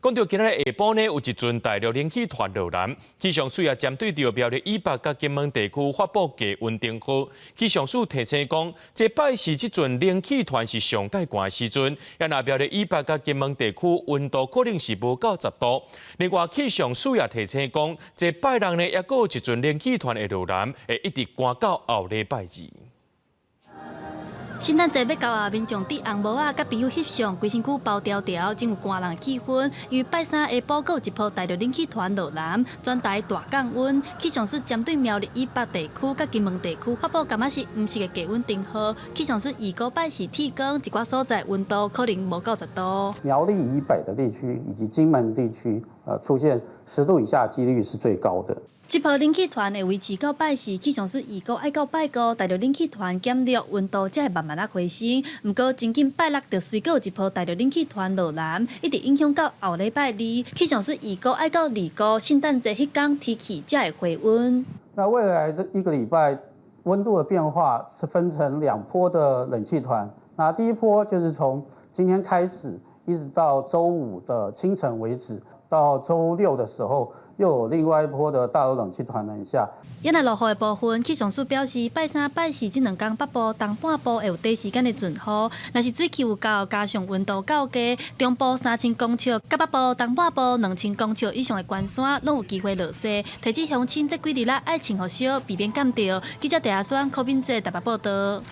講到今仔日下晡呢，有一陣大陸冷氣團落南，氣象署也針對著苗栗以北佮金門地區發布低溫燈號。氣象署提醒講，這拜四這陣冷氣團是上蓋寒的時陣，也若苗栗以北佮金門地區溫度可能是無到10度。另外，氣象署也提醒講，這拜六呢，猶閣有一陣冷氣團會落南，會一直寒到後禮拜二。聖誕節欲到啊，民眾戴紅帽仔，佮朋友翕相，規身軀包牢牢，真有寒人的氣氛。因為拜三下晡閣有一波大陸冷氣團落南，全台大降溫。氣象署針對苗栗以北地區佮金門地區發布柑仔是黃色的低溫燈號。氣象署預估拜四天光，一寡所在溫度可能無到10度。苗栗以北的地區以及金門地區，出現10度以下幾率是最高的。這波冷氣團會維持到拜四，氣象署預估愛到拜五，大陸冷氣團減弱，溫度才會慢慢仔回升。毋過真緊拜六就隨閣有一波大陸冷氣團落南，一直影響到後禮拜二。氣象署預估愛到二五聖誕節彼工天氣才會回溫。那未來的一個禮拜，溫度的變化是分成兩波的冷氣團。那第一波就是從今天開始，一直到週五的清晨為止，到週六的時候，又有另外一波的大陸冷氣團南下。猶若落雨的部分，氣象署表示，拜三、拜四這兩工北部、東半部會有短時間的陣雨。若是水汽有夠，加上溫度夠低，中部3000公尺，佮北部、東半部2000公尺以上的懸山，攏有機會落雪。提醒鄉親這幾日來愛穿予少，避免感著。記者鄭阿雙、柯敏哲台北報道。